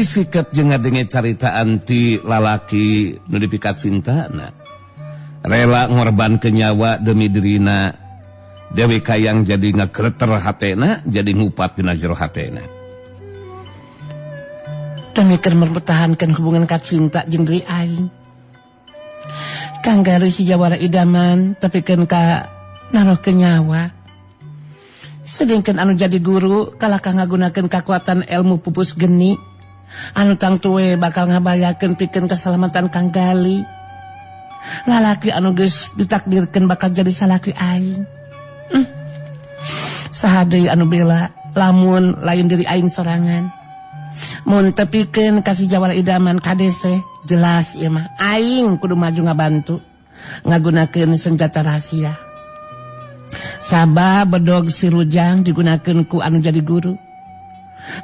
sikep jeung ngadenge caritaan ti lalaki nu dipikat cintana. Rela ngorbankeun nyawa demi dirina. Dewi Kayang jadi ngagreter hatena, jadi ngupat dina jero hatena. Demi keur mempertahankan hubungan kacinta jeung diri aing. Kang Gali si jawara idaman tapi keun ka narohkeun nyawa. Sedengkeun anu jadi guru kalakah ngagunakeun kakuatan ilmu pupus geni anu tangtuwe bakal ngabayakeun pikeun keselamatan Kang Gali. Lalaki anu geus ditakdirkeun bakal jadi salaki aing. Saha deui anu bela lamun lain diri aing sorangan. Mun tepikeun ka si jawara idaman kadese jelas ieu mah aing kudu maju ngabantu ngagunakeun senjata rahasia. Sabab bedog sirujang digunakeun ku anu jadi guru.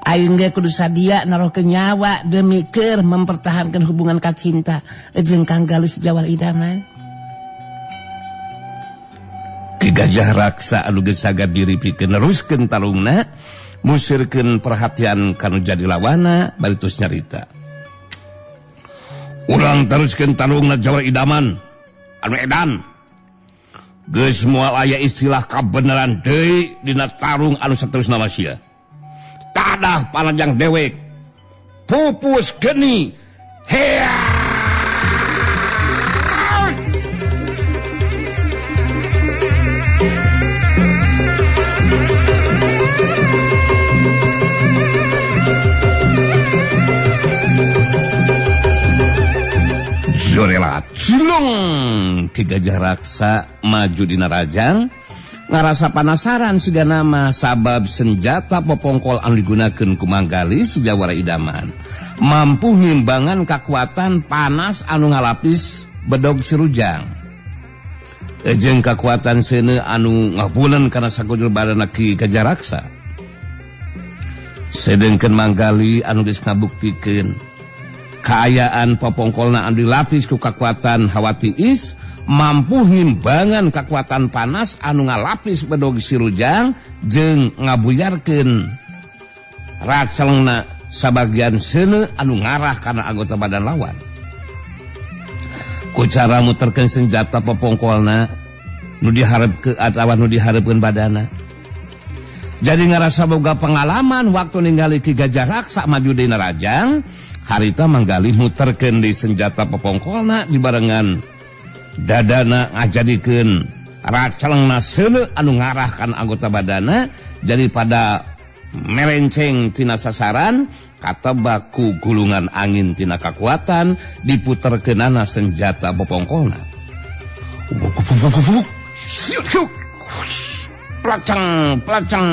Aing ge kudu sadia narohkeun nyawa demi keur mempertahankan hubungan kacinta jeung Kang Gali si jawara idaman. Ki Gajah Raksa anu geus sagar diri pikeun neruskeun tarungna, musirkeun perhatian kanu jadi lawana bari tos nyarita. Urang teruskeun tarungna jawara idaman anu edan. Geus moal aya istilah kabeneran deui dina tarung anu saterusna mah sia. Tadah panajang dewek. Pupus geni. Hea! Jorela cilung Ki Gajah Raksa maju dina rajang ngarasa panasaran siga nama sabab senjata popongkol anu digunakeun ku Manggali si jawara idaman mampu ngimbangan kakuatan panas anu ngalapis bedog sirujang jeung kakuatan seuneu anu ngabuleun kana sakujur badanna Ki Gajah Raksa. Sedengkeun Manggali anu geus ngabuktikeun kaayaan popongkolna anu dilapis ku kakuatan hawa tiis mampu ngimbangan kakuatan panas anu ngalapis bedog sirujang jeung ngabuyarkeun racelengna sabagian seuneu anu ngarah kana anggota badan lawan. Ku cara muterkeun senjata popongkolna nu diharepkeun atawa nu diharepkeun badana. Jadi ngarasa boga pengalaman waktu ningali Ki Gajah Raksa maju dina rajang. Harita Manggali muterkeun di senjata popongkolna dibarengan dadana ngajadikeun racelengna seuneu anu ngarah kana anggota badana jadi pada melenceng tina sasaran katebak ku gulungan angin tina kakuatan diputerkeunana senjata popongkolna. Placeng placeng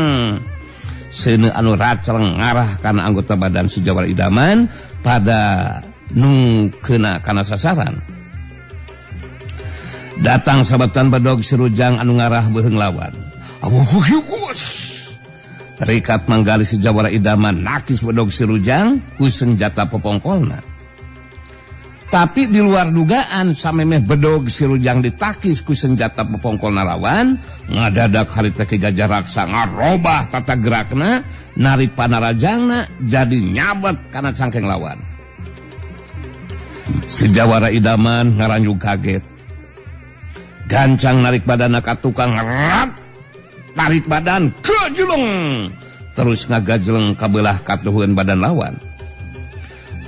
seuneu anu raceleng ngarah kana anggota badan si jawara idaman pada nu kena kana sasaran. Datang sabatan bedog sirujang anu ngarah beuheung lawan. Rikat Manggali si jawara idaman nakis bedog sirujang ku senjata popongkolna. Tapi di luar dugaan samemeh bedog sirujang ditakis ku senjata popongkolna lawan, ngadadak harita Ki Gajah Raksa ngarobah tata gerakna, narik panarajangna jadi nyabet kana cangkeng lawan. Si jawara idaman ngaranjug kaget. Gancang narik badana ka tukang rat, tarik badan gajleng terus ngagajleng kabelah katuhun badan lawan.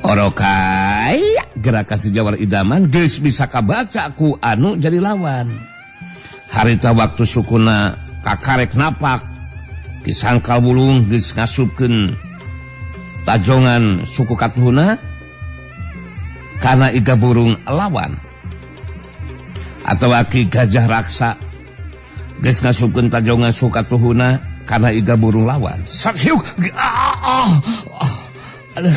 Orokai gerakan si jawara idaman geus bisa kabaca ku anu jadi lawan. Harita waktu sukuna kakarek napak disangkal bulung geus ngasupkeun tajongan suku katuhuna kana iga burung lawan. Atawa Ki Gajah Raksa geus ngasupkeun tajongan suku katuhuna kana iga burung lawan. Saksiuk Aduh,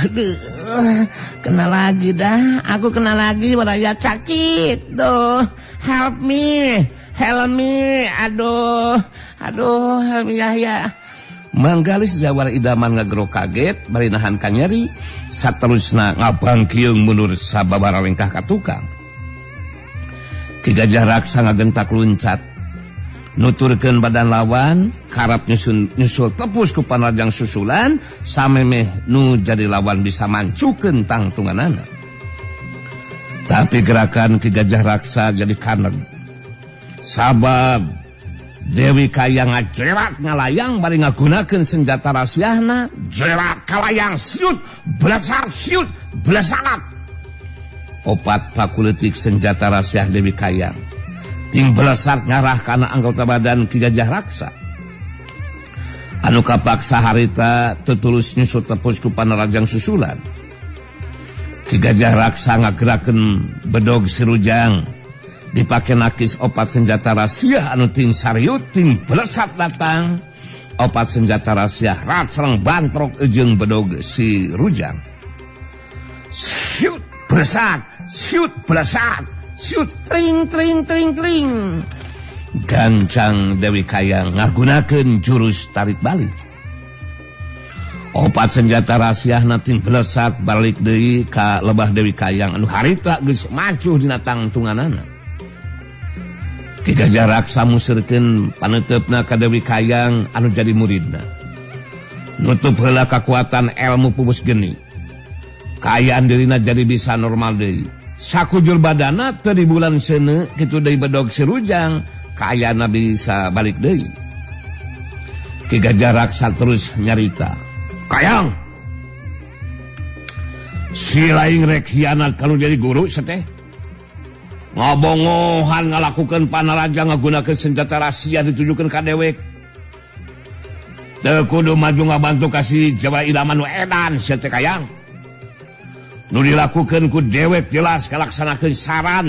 kena lagi dah. Aku kena lagi, waraya sakit. Tuh, help me, aduh, aduh, help me Yahya. Manggali si jawara idaman ngagero kaget, bari nahan kanyeri, saterusna ngabangkiung mundur sababara lengkah ka tukang. Ki Gajah Raksa ngagentak luncat, Nuturkeun badan lawan karap nyusul tepus ku panarajang susulan samemeh nu jadi lawan bisa mancukeun tangtunganana. Tapi gerakan Ki Gajah Raksa jadi kaneg. Sabab Dewi Kayang ngajerat ngalayang bari ngagunakeun senjata rahasiana, jerat kalayang siut, blesar siut, blesalat. Opat pakuletik senjata rahasia Dewi Kayang. Ting blesar ngarah kana anggota badan Ki Gajah Raksa. Anu kapaksa harita tetulus nyusut tepus ku panarajang susulan. Ki Gajah Raksa ngagerakeun bedog sirujang. Dipake nakis opat senjata rahasia anu ting sariut ting blesat datang. Opat senjata rahasia racreng bantrok jeung bedog si rujang. Siut blesat, siut blesat, siut tring tring tring tring. Gancang Dewi Kayang ngagunakeun jurus tarik balik. Opat senjata rahasia ting blesat balik deui ka lebah Dewi Kayang anu harita geus macuh dina tangtunganana. Ki Gajah Raksa museurkeun paneuteup-na ka Dewi Kayang anu jadi muridna. Nutup heula kakuatan ilmu pupus geni. Kaayaan dirina jadi bisa normal deui. Sakujur badana teu di bulan seuneu kitu deui bedog sirujang, kaayaanna bisa balik deui. Ki Gajah Raksa terus nyarita, "Kayang, si laing rek hianat kalau jadi guru seteh. Ngabongohan ngalakukan panaraja ngagunakeun senjata rahasia ditujukeun ka dewek. Teu kudu maju ngabantu ka si Jawa Idaman nu edan sia teh Kayang. Nu dilakukeun ku dewek jelas kalaksanakeun saran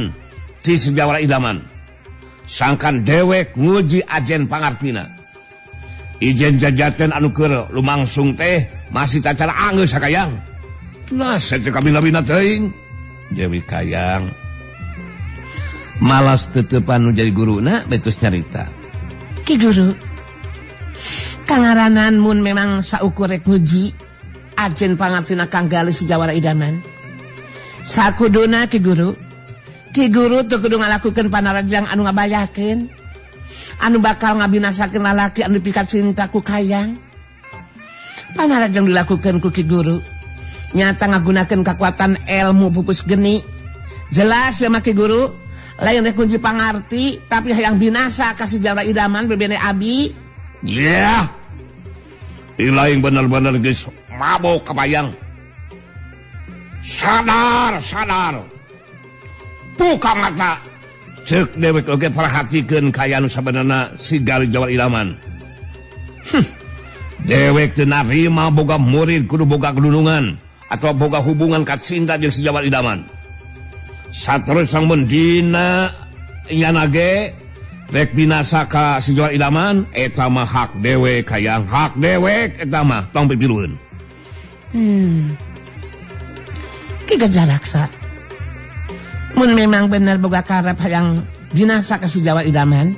ti si Jawara Idaman. Sangkan dewek nguji ajen pangartina. Ijen jajaten anu keur lumangsung teh masih tacara anggeus Kayang. Nah sia teh kabina-bina teuing." Dewi Kayang malas tetepan nu jadi guruna betus nyarita. Ki Guru, kangaranan mun memang saukur rek nguji ajen pangartina Kang Galih si Jawara Idaman. Sakuduna Ki Guru, Ki Guru teu kudu ngalakukeun panarajang anu ngabayakeun, anu bakal ngabinasakeun lalaki anu dipikat cinta ku Kayang. Panarajang dilakukeun ku Ki Guru nyata ngagunakeun kakuatan ilmu pupus geni. Jelas ya mah Ki Guru. Lain rek kunci pangarti tapi hayang binasa kasih Jawara Idaman bebene abi. Yeah. Ilaing bener-bener geus mabok kabayang. Sadar, sadar. Buka mata. Ceuk dewek oge perhatikeun ka anu sabenerna si Galih Jawara Idaman. Dewek teu narima boga murid kudu boga kedunungan atau boga hubungan ka cinta jeung si Jawara Idaman. Saterus sang mendina nyanage rek binasa ka si Jawara Idaman eta mah hak dewek Kayang, hak dewek eta mah tong pipilueun. Ki Gajah Raksa mun memang bener boga karep hayang binasa ka si Jawara Idaman,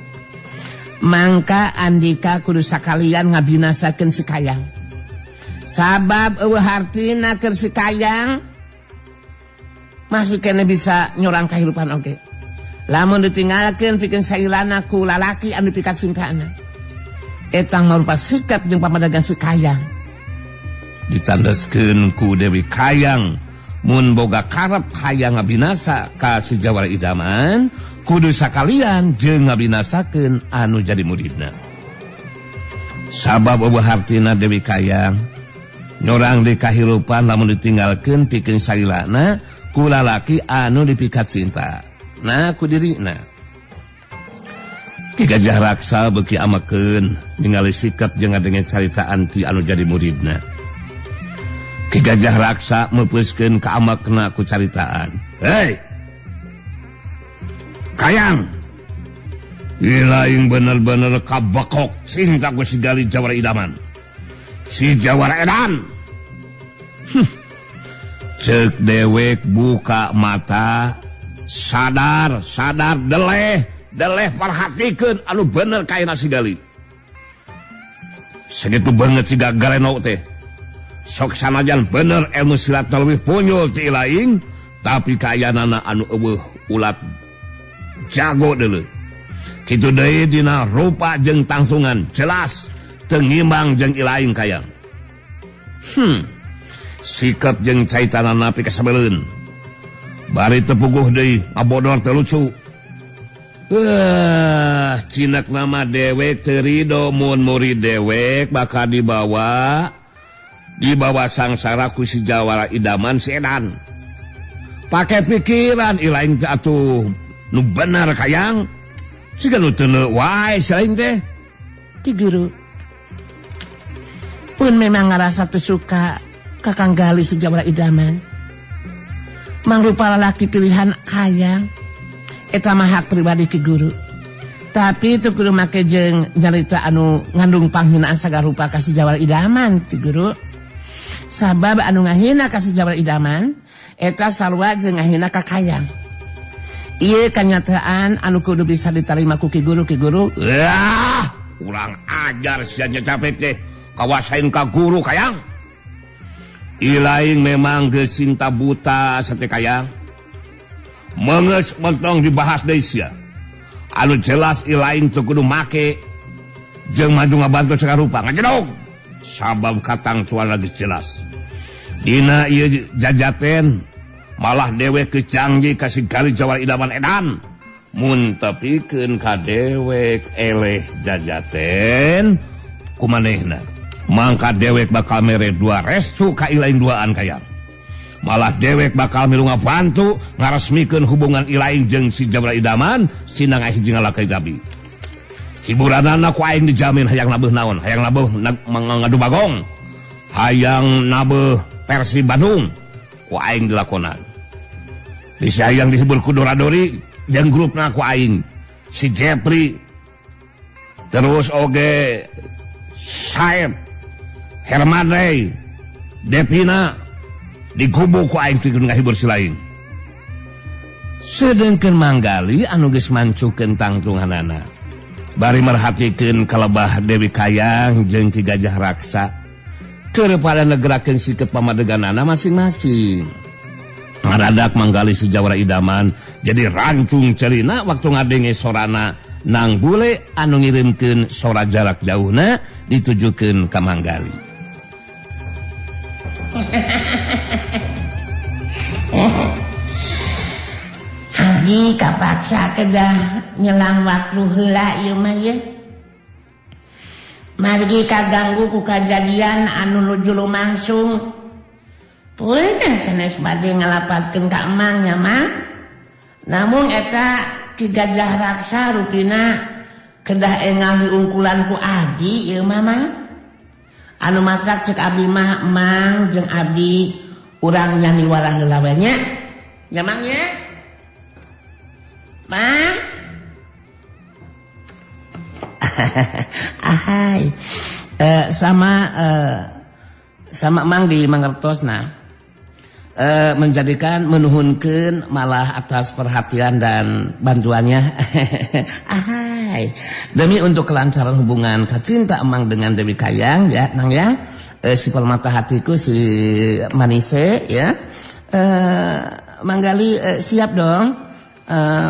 mangka andika kudu sakalian ngabinasakeun si Kayang. Sabab eueuh hartina keur si Kayang masih kena bisa nyorang kehidupan oge. Lamun ditinggalkeun pikeun sailana ku lalaki anu dipikat singkana. Etang marupa sikap jeung pamadagan si Kayang. Ditandaskeun ku Dewi Kayang mun boga karep hayang ngabinasa ka si Jawara Idaman, kudu sakalian jeung ngabinasakeun anu jadi muridna. Sabab eueuh hartina Dewi Kayang nyorang di kahirupan lamun ditinggalkeun pikeun sailana ku lalaki anu dipikat cinta. Nah ku dirina. Ki Gajah Raksa beuki amakeun ningali sikap jeung ngadenge caritaan ti anu jadi muridna. Ki Gajah Raksa meupeuskeun ka amakna ku caritaan. "Hei! Kayang! Ilaing bener-bener kabekok cinta ku si Galih Jawara Idaman. Si Jawara Edan." Ceuk dewek buka mata, sadar, sadar, deleh, deleh perhatikeun anu bener kaena si Galih. Segitu banget si Gareno teh. Sok sanajan bener ilmu silat leuwih punyul ti lain, tapi kaayaanana anu eueuh ulat jago deuleu. Kitu deui dina rupa jeung tangsungan jelas teu ngimbang jeung ilaing kayang. Sikap jeung caitanana pikasebeleun. Bari teu puguh deui ngabodor teu lucu. Cinak nama dewek teu rido mun murid dewek bakal dibawa sangsara ku si Jawara Idaman si edan. Pake pikiran ilaing teh atuh nu bener kayang. Siga nu teu wae si lain teh. Ki Guru pun memang ngarasa teu suka Kakang Gali si Jawara Idaman. Mangrupa lalaki pilihan kayang. Eta mah hak pribadi Ki Guru. Tapi teu kudu make jeung nyarita anu ngandung panghinaan sagarupa ka si Jawara Idaman Ki Guru. Sabab anu ngahina ka si Jawara Idaman eta sarua jeung ngahina ka kayang. Ieu kanyataan anu kudu bisa ditarima ku Ki Guru Ki Guru. Lah, urang ajar sia capek teh kawasain ka guru kayang. Ilaing memang geus cinta buta sate kayang. Mengeus mentong dibahas deui sia. Anu jelas ilaing teu kudu make jeung maju ngabantu sakarupa ngajedog. Sabab katang cuan geus jelas. Dina ieu jajaten malah dewek geus janji ka si Gali Jawara Idaman edan. Mun tepikeun ka dewek eleh jajaten kumanehna. Mangka dewek bakal mere dua restu ka ilaing duaan kayang. Malah dewek bakal milu ngabantu ngaresmikeun hubungan ilaing jeung si Jawara Idaman sinang hiji ngalakei jabi. Hiburanana ku aing dijamin hayang nabeuh naon, hayang nabeuh ngadu bagong, hayang nabeuh Persib Bandung ku aing dilakonan. Bisa hayang dihibur ku Dora-Dori jeung grupna ku aing si Jepri terus oge Saeb Herman Ray Devina digubu ku aing pikeun ngahibur si lain. Sedengkeun Manggali anu geus mancukeun tangtunganana bari merhatikeun kalebah Dewi Kayang jeung Ki Gajah Raksa keur pada negerakeun sikep pamadeganana masing-masing. Ngaradak Manggali si Jawara Idaman jadi rancung cerina waktu ngadenge sorana nang bule anu ngirimkeun sora jarak jauhna ditujukeun ka Manggali. Abdi kapaksa kedah nyelang waktu heula ieu mah ye. Margi kaganggu ku kajadian anu nuju lumangsung. Punten sanes bade ngalapatkeun ka emang nya mah. Namun eta Ki Gajah Raksa rupina kedah engal diungkulan ku abdi ieu mah Mang. Anu matak cek abdi mah emang jeung abdi urang nyaniwara heula we nya. Nya Mang nya. Mang. Ahai. Sama Mang di mangertosna. Menjadikan menuhunkeun malah atas perhatian dan bantuannya. Ahai. Demi untuk kelancaran hubungan kacinta emang dengan Dewi Kayang ya, Nang ya. Si permata hatiku si Manise ya. Manggali siap dong.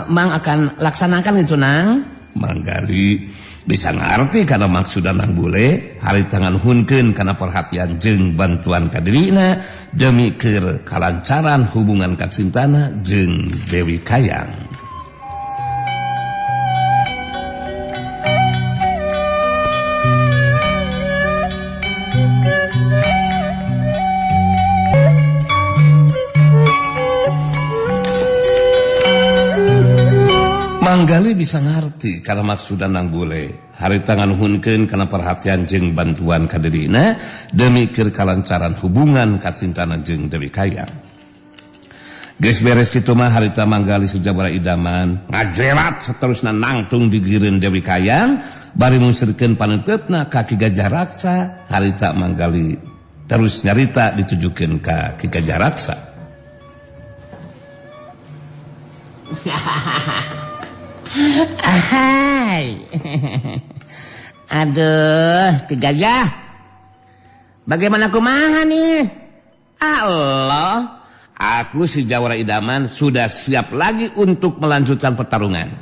Mang akan laksanakan itu Nang. Manggali bisa ngerti karena maksud nang bule hari tangan hunkeun karena perhatian jeung bantuan kadirina demi keur kalancaran hubungan kacintana jeung Dewi Kayang. Manggali bisa ngerti karena maksud nang bule hari tangan hunkeun karena perhatian jeung bantuan kadirina demi keur kalancaran hubungan kacintana jeung Dewi Kayang. Geus beres kitu mah harita Manggali si Jawara Idaman ngajerat saterusna nangtung digireun Dewi Kayang bari mungsirkeun paneuteup ka Ki Gajah Raksa. Harita Manggali terus nyarita ditujukeun ka Ki Gajah Raksa. Ahai. Aduh, Ki Gajah. Bagaimana kumaha nih? Allah, Aku si Jawara Idaman sudah siap lagi untuk melanjutkan pertarungan.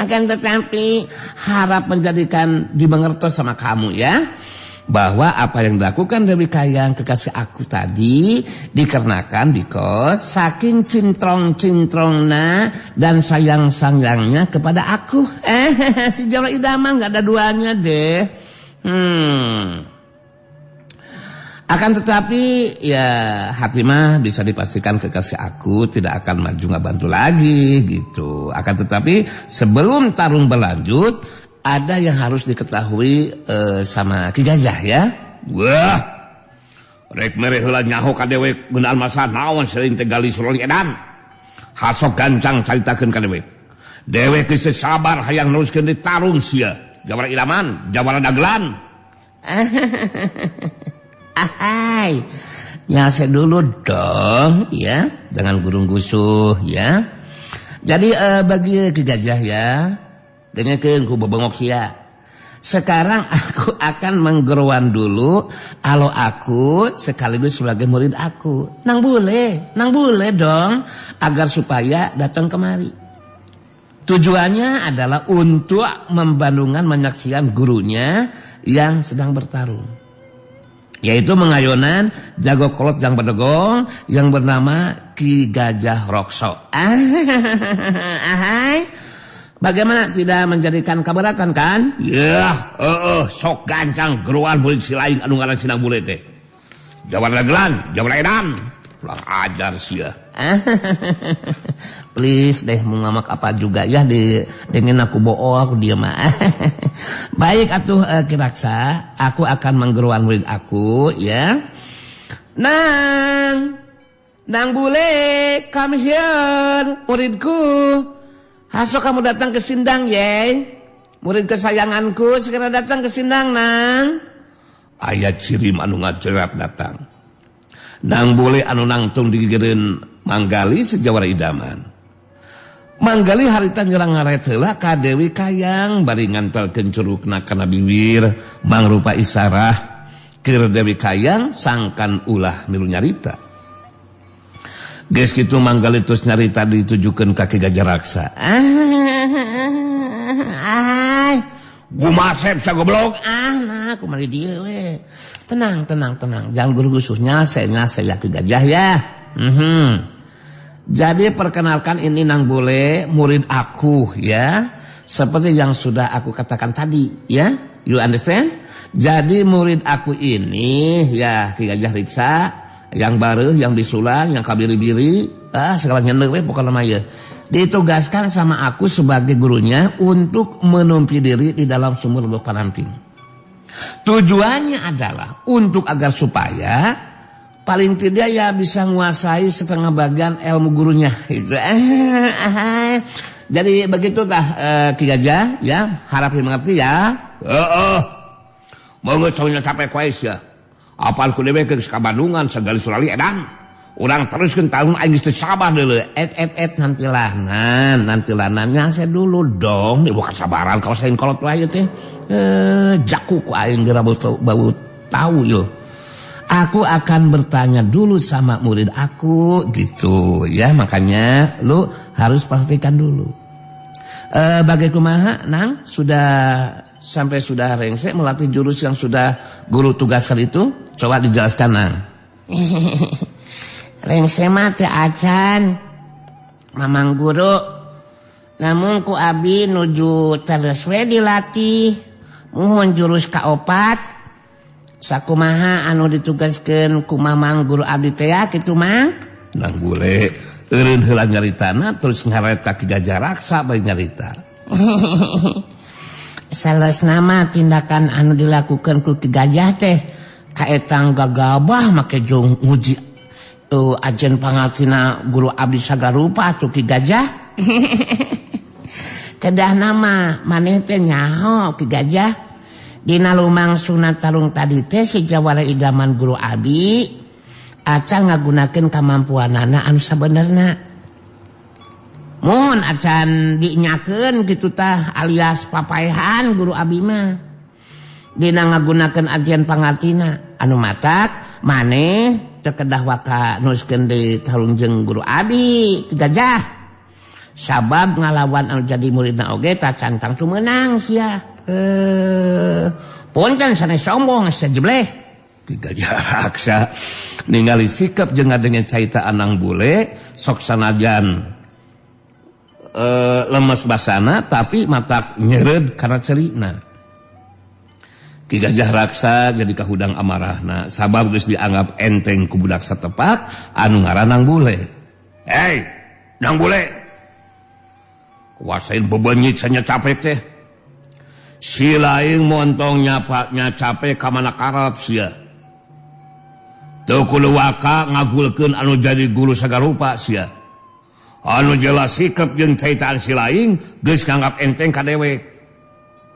Akan tetapi harap menjadikan dimengerti sama kamu ya, bahwa apa yang dilakukan Dewi Kayang kekasih aku tadi dikarenakan because saking cintrong-cintrongna dan sayang-sayangnya kepada aku. Si Jawara Idaman gak ada duanya deh. Akan tetapi ya hati mah bisa dipastikan kekasih aku tidak akan maju nggak bantu lagi gitu. Akan tetapi sebelum tarung berlanjut ada yang harus diketahui sama Ki Gajah ya. Wah, rek mere heula nyaho ka dewek ngeunaan masa naon seuring teh gali suroli edan. Hasok gancang caritakeun ka dewek. Dewek geus sabar hayang neruskeun di tarung sia. Jawara Idaman, jawara dagelan. Ahai, nyase dulu dong ya, jangan gurung gusuh ya. Jadi bagi Ki Gajah ya, dengekeun ku bebengok sia. Sekarang aku akan menggeruan dulu alo aku sekaligus sebagai murid aku. Nang boleh dong, agar supaya datang kemari. Tujuannya adalah untuk membandungkan menyaksikan gurunya yang sedang bertarung, yaitu mengayonan jago kolot yang berdegong yang bernama Ki Gajah Rokso. Ahai, bagaimana tidak menjadikan keberatan kan? Yah, sok gancang geruan murid si lain anu ngaran Sinang Bule teh. Jawara dagelan, jawara edan. Pulang ajar sia. Please deh, mau ngamak apa juga ya di dengan aku bohong aku diam. Baik atuh Ki Raksa, aku akan menggeruan murid aku ya. Nang, Nang Bule, come here, muridku. Hasok kamu datang ke sindang ye. Murid kesayanganku segera datang ke sindang nang. Aya cirim anu ngajerat datang. Nang Bule anu nangtung digigireun Manggali sejawara idaman. Manggali harita nyerang ngaret heula ka Dewi Kayang bari ngantelkeun curugna kana bibir mangrupa isarah keur Dewi Kayang sangkan ulah milu nyarita. Geus kitu Manggali terus nyarita ditujukeun ka Ki Gajah Raksa. Ai, gumasep sagoblok. Ah, nah kumaha dieu we. Tenang, tenang, tenang. Jangan guru-gusuh nyase ya Ki Gajah ya. Jadi perkenalkan ini Nang Bule, murid aku ya. Seperti yang sudah aku katakan tadi ya. You understand? Jadi murid aku ini ya Ki Gajah Riksa yang baru, yang disulang, yang kabiri-biri, segala nyendek we pokokna mah ieu. Ditugaskan sama aku sebagai gurunya untuk menumpi diri di dalam sumur Lubuk Panamping. Tujuannya adalah untuk agar supaya paling tidak ya bisa menguasai setengah bagian ilmu gurunya. Gitu. Jadi begitu tah Ki Gajah ya, harap dimengerti ya. Heeh. Mangga sauna capek wae sia. Apaan ku dewek geus ka Bandungan sagali surali edan. Urang teruskeun tahun aing geus teu sabar deuleu. Et nantilah nyase dulu dong. Ieu kasabaran kawas lain kolot wae teh. Jaku ku aing geura bau tahu yo. Aku akan bertanya dulu sama murid aku gitu ya, makanya lu harus pastikan dulu. Bagai kumaha Nang, sudah sampai sudah rengse melatih jurus yang sudah guru tugaskan itu? Coba dijelaskan Nang. Rengse mah teu acan Mamang guru. Namun ku abi nuju terus we dilatih. Muhun jurus kaopat. Sakumaha anu ditugaskeun ku Mamang guru abdi teh ya kitu Mang. Nang Bule eureun heula nyaritana terus ngaret ka Ki Gajah Raksa bari nyarita. Salesna mah tindakan anu dilakukan ku Ki Gajah teh kaetang gagabah make jung nguji ajen pangartina guru abdi sagarupa atuh Ki Gajah. Kedah nama maneh teh nyaho Ki Gajah. Dina lumang sunat tarung tadi teh si Jawara Idaman guru abdi acan ngagunakeun kamampuanana anu sabenerna. Mun acan dinyakeun kitu tah alias papaehan guru abdi mah. Dina ngagunakeun ajian pangartina. Anu matak maneh teu kedah waka nuskeun deui tarung jeung guru abi Ki Gajah. Sabab ngalawan anu jadi muridna oge tacan tangtu meunang sia. Punten sanes sombong sajebleh. Ki Gajah Raksa ningali sikap jeung ngadenge carita Anang Bule sok sanajan lemes basana tapi matak nyereud kana cerina. Ki Gajah Raksa jadi kahudang amarahna sabab geus dianggap enteng ku budak satepak anu ngaran Nang Bule. Hei, Nang Bule. Kuasain bebenyit sanya capek teh. Si lain montong nyapaknya capek ka mana karep sia. Teu kudu waka ngagulkeun anu jadi guru sagarupa sia. Anu jelas sikap jeung caitaan si lain geus nganggap enteng ka dewek.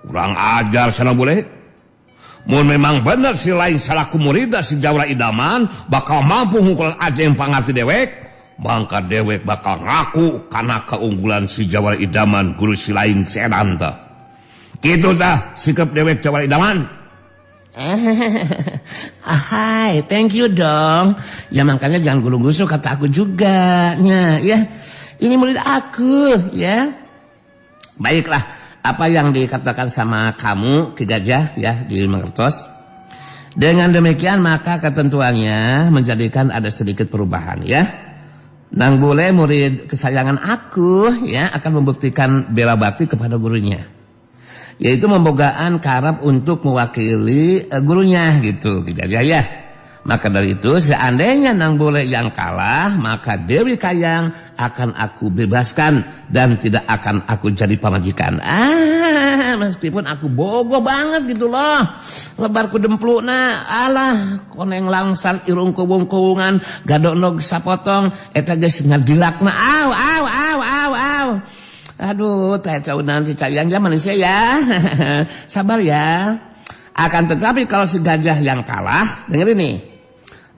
Kurang ajar sana boleh. Mun memang bener si lain salaku murida si Jawara Idaman bakal mampu ngungkulan aja yang pangarti dewek, mangka dewek bakal ngaku karena keunggulan si Jawara Idaman guru si lain sedan tah. Kitu tah sikap dewek Jawara Idaman. Hai, thank you dong. Ya makanya jangan guru-gusu kata aku juga. Ya, ini murid aku ya. Baiklah, apa yang dikatakan sama kamu Ki Gajah ya di Mangertos. Dengan demikian maka ketentuannya menjadikan ada sedikit perubahan ya. Nang Bule murid kesayangan aku ya akan membuktikan bela bakti kepada gurunya. Yaitu membogaan karab untuk mewakili gurunya gitu Ki Gajah ya. Maka dari itu seandainya Nang Bule yang kalah maka Dewi Kayang akan aku bebaskan dan tidak akan aku jadi pamajikan. Meskipun aku bogo banget gitu loh. Lebar ku demplukna, alah koneng langsar irung kuwung-kuwungan gadok nog sapotong eta geus ngadilakna. Aw aw aw aw aw. Aduh, teh caunan si Cayang ya manusia ya. Sabar ya. Akan tetapi kalau si Gajah yang kalah, dengerin nih,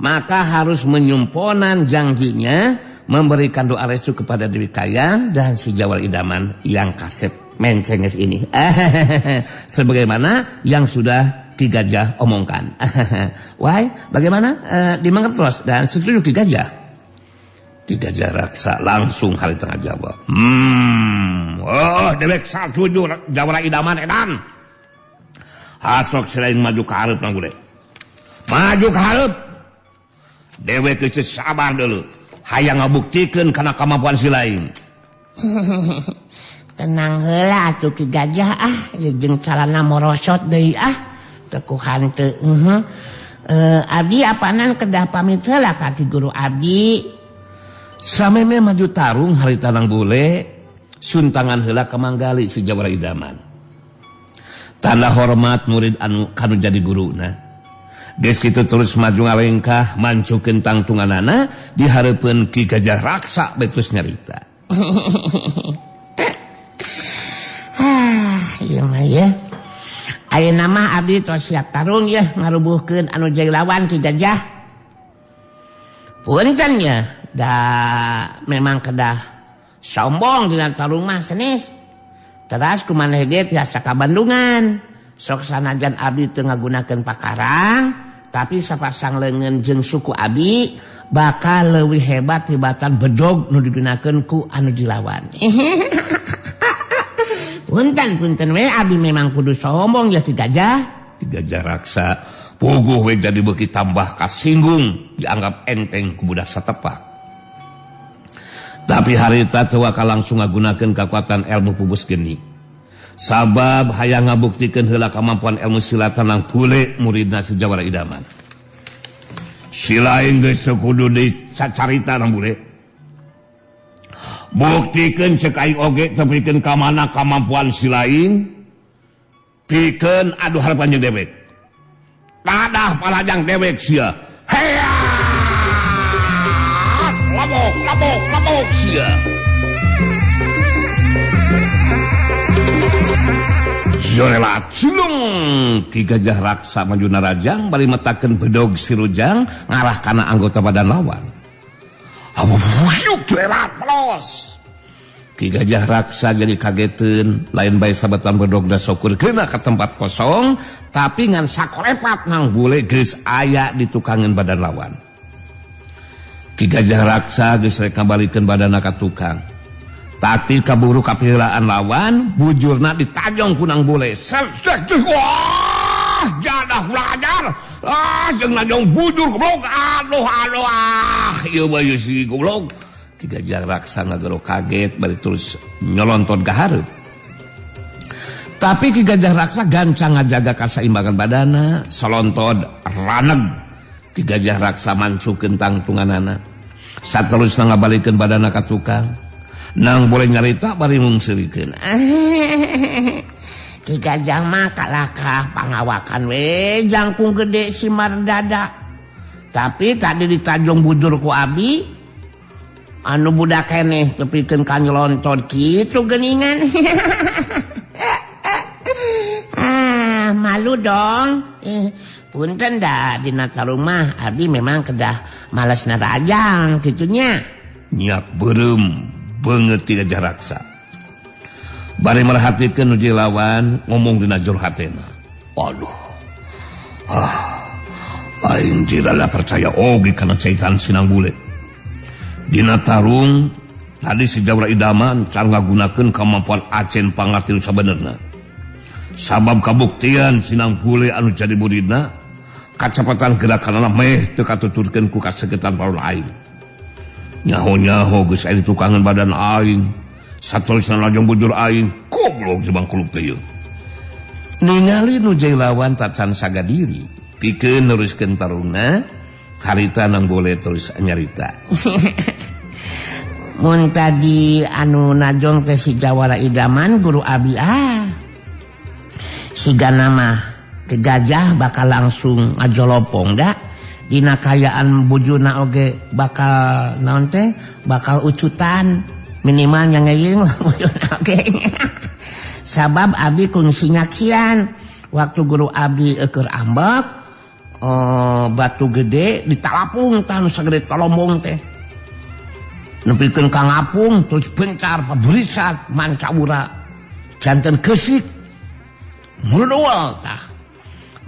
maka harus menyumponan janjinya memberikan doa restu kepada Dewi Kayang dan si Jawara Idaman yang kasep mencenges ini. Sebagaimana yang sudah Ki Gajah omongkan. Wah, bagaimana? Dimengertos dan setuju Ki Gajah. Ki Gajah Raksa langsung hari tengah jawab. Oh, dewek setuju Jawara Idaman edan. Hasok selain maju ke hareup Nang Bule. Maju ke hareup. Dewek geus sabar dulu. Hayang ngabuktikeun kana kemampuan si lain. Tenang heula atuh Ki Gajah ah, jeung calana morosot deui ah. Teu ku hanteu. Abdi apanan kedah pamit heula ka Ki Guru abdi. Sameme maju tarung harita Nang Bule suntangan heula ka Manggali si Jawara Idaman. Tanda hormat murid anu kanu jadi guruna. Geus kitu terus maju ngalengkah mancukeun tangtunganana di hareupeun Ki Gajah Raksa betus nyarita. Ah, ieu mah ya. Ayeuna mah abdi tos siap tarung ya ngarubuhkeun anu jadi lawan Ki Gajah. Punten ya, da memang kedah sombong dina tarung mah senis. Teras kumaneh ge tiasa ka Bandungan. Sok sanajan abdi teu ngagunakeun pakarang, tapi sapasang leungeun jeung suku abdi bakal leuwih hebat tibatan bedog nu digunakeun ku anu dilawan. Punten punten we abdi memang kudu sombong ya Ki Gajah. Ki Gajah Raksa puguh we jadi beuki tambah kasinggung dianggap enteng ku budak satepak. Tapi harita teu waka langsung ngagunakeun kakuatan ilmu pupus geni. Sabab hayang ngabuktikeun heula kamampuan ilmu silat Nang Bule muridna si Jawara Idaman. Si lain geus kudu dicacarita Nang Bule. Buktikeun ceuk aing oge tepikeun ka mana kamampuan si lain, pikeun adu harapan jeung dewek. Tadah palajang dewek sia. Hea! Labok, labok, labok sia. Jorela cilung Ki Gajah Raksa maju narajang bari metakeun bedog sirujang ngarah kana anggota badan lawan. Yuk jorelat pelos. Ki Gajah Raksa jadi kageteun, lain bae sabetan bedog da sokur keuna ka tempat kosong, tapi ngan sakolepat nang bule geus aya di tukangan badan lawan. Ki Gajah Raksa geus rek ngabalikeun badanna ka tukang. Tapi kaburu kapiheulaan lawan, bujurna ditajong ku nang bule. Wah, jadah belajar. Ah, jeung najong bujur goblok. Aduh, aduh, ah, ieu mah si goblok. Ki Gajah Raksa ngagero kaget bari terus nyolontot ka hareup. Tapi Ki Gajah Raksa gancang ngajaga kasaimbangan badana, solontod raneg. Ki Gajah Raksa mancukeun tangtunganana. Saterusna ngabalikeun badana ka tukang. Nang boleh nyarita bari mungseurikeun. Ki Gajah mah kalakah pangawakan we jangkung gede simar dada. Tapi tadi ditajong bujur ku abi anu budak keneh tepikeun ka nyelontot kitu geuningan. Ah, malu dong. Punten da dina tarumah abi memang kedah malas narajang kitunya. Nyak beureum beungeut Ki Gajah Raksa. Bari merhatikeun nu lawan ngomong dina jero hatena. Aduh. Ah, aing tidak percaya oge kana caitan sinang bule. Dina tarung tadi si Jawara Idaman cara ngagunakeun kemampuan acen pangarti nu sabenerna. Sabab kabuktian sinang bule anu jadi muridna kacepatan gerakanana meh teu katuturkeun ku kasegetan paron aing. Nyaho-nyaho geus aya ditukangan badan aing, saterusna lajeng bujur aing, goblok jeung bangkuluk teh ieu. Ningali nu lawan tacan sagadiri, pikeun neruskeun tarungna. Harita nang boleh terus nyarita. Mun tadi anu najong teh si Jawara Idaman guru abi ah. Sigana mah ke gajah bakal langsung ngajolopong da. Dina kayaan bujuna oge bakal naon teh bakal ucutan minimal nyangeung lah bujuna oge. Sabab abi kungsi nyaksian waktu guru abi eueur ambek batu gede ditalapung tah nu sagede tolombong teh nepikeun ka ngapung terus bencar paberisat mancawura janten keusik mudual tah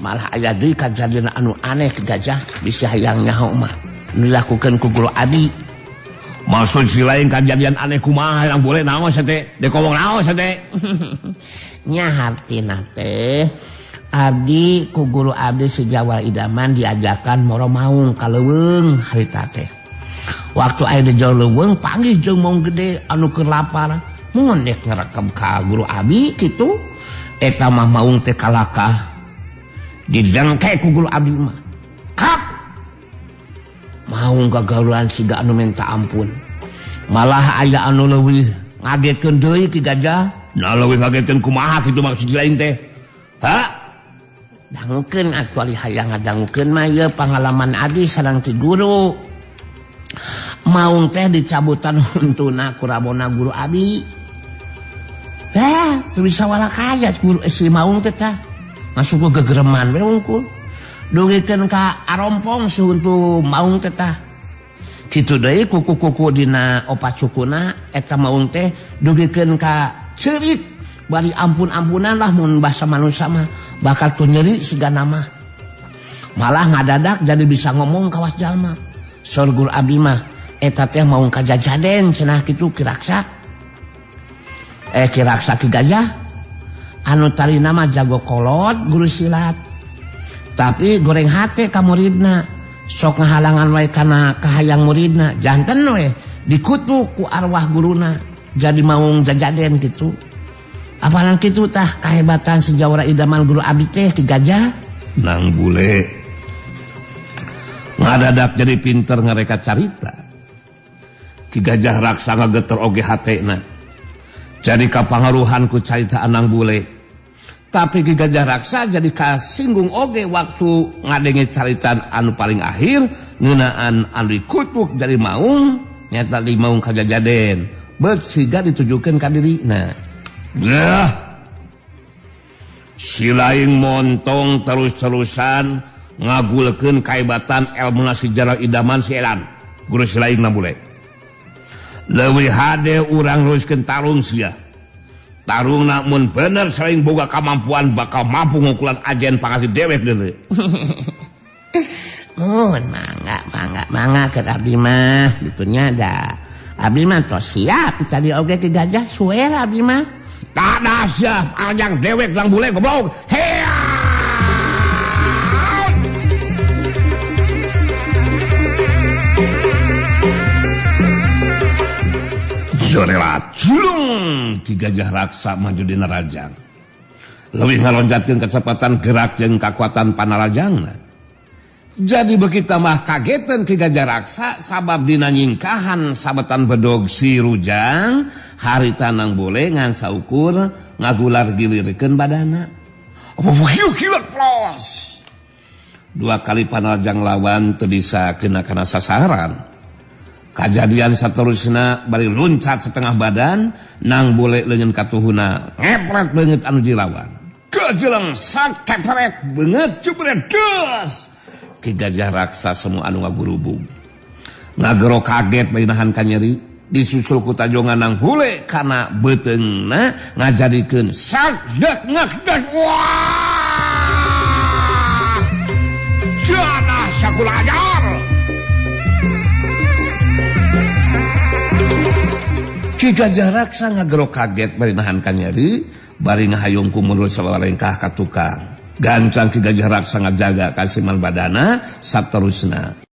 malah aya deui kajadian anu aneh ke gajah bisa hayang nyaho mah nu dilakukeun ku guru abi. Maksud si lain kajadian aneh kumaha yang boleh naon teh dek ngomong naon teh. Nya hartina teh abdi ku guru abdi si Jawara Idaman diajakan moro maung ka leuweung harita teh. Waktu aya di jauh leuweung panggih jeung maung gede anu keur lapar. Mun dek ngerekam ka guru abi kitu eta mah maung teh kalakah didengke ku guru abdi mah. Kap. Maung gagaluan siga anu minta ampun. Malah aya anu leuwih ngagetkeun deui Ki Gajah. Nah leuwih ngagetkeun kumaha kitu maksud lain teh? Ha? Dangukeun atuh hayang ngadangukeun mah ieu pangalaman abdi sareng ki guru. Maung teh dicabutan huntuna ku rabona guru abi. Teu bisa walakaya guru si maung teh tah. Masuk ke gegereman we wungkul. Dugikeun ka arompong si huntu maung teh tah. Kitu deui kuku-kuku dina opat sukuna eta maung teh dugikeun ka ceurik. Bari ampun-ampunan lah mun bahasa manusia mah bakal tuh nyeri sigana mah. Malah ngadadak jadi bisa ngomong kawas jalma. Sorgur abdi mah eta teh maung kajajaden cenah kitu Ki Raksa. Ki Raksa Ki Gajah anu tarina mah jago kolot guru silat. Tapi goreng hate ka muridna, sok ngahalangan wae kana kahayang muridna, janten we dikutuk ku arwah guruna jadi maung jajaden kitu. Apanan kitu tah kahebatan si Jawara Idaman guru abdi teh Ki Gajah. Nang bule ngadadak jadi pinter ngareka carita. Ki Gajah Raksa ngageter oge hatena. Jadi kapangaruhan ku carita anang bule. Tapi Ki Gajah Raksa jadi kasinggung oge waktu ngadenge caritan anu paling akhir ngeunaan anu dikutuk jadi maung nyata di maung kajajaden. Beut siga ditujukeun ka dirina. Nah, si lain montong terus-terusan ngagulkeun kaebatan ilmu si Jawara Idaman si edan. Guru si lain na bule. Leuwih hade urang neruskeun tarung sia. Tarungna mun bener saling boga kamampuan bakal mampu ngukulan ajen pangasih dewek deuleu. Mun mangga mangga mangga ke abdi mah ditunya da. Abdi mah tos siap tadi oge ke gajah suer abdi mah. Tak siap anjang dewek lang bule goblok. Hea! Jorela julung Ki Gajah Raksa maju dina rajang. Leuwih ngalonjatkeun kecepatan gerak jeung kakuatan panarajangna. Jadi beuki tambah kagetan Ki Gajah Raksa sabab dina nyingkahan sabetan bedog si Rujang harita nang bole ngan saukur ngagular gilirkeun badana. Dua kali panarajang lawan teu bisa kena kana sasaran. Kajadian saterusna bari loncat setengah badan nang bole leungeun katuhuna ngepret beungeut anu dilawan. Kejeleng sak kepret beungeut jebret des. Ki Gajah Raksa semua anu ngagurubug. Ngagero kaget bari nahan kanyeri disusul ku tajongan nang bule kana beuteungna ngajadikeun sak dek ngek dek. Wah! Janah sakulajar. Ki Gajah Raksa ngagero kaget bari nahan kanyeri bari ngahayung ku mundur sawarengkah ka tukang. Gancang Ki Gajah Raksa ngajaga kasiman badana saterusna.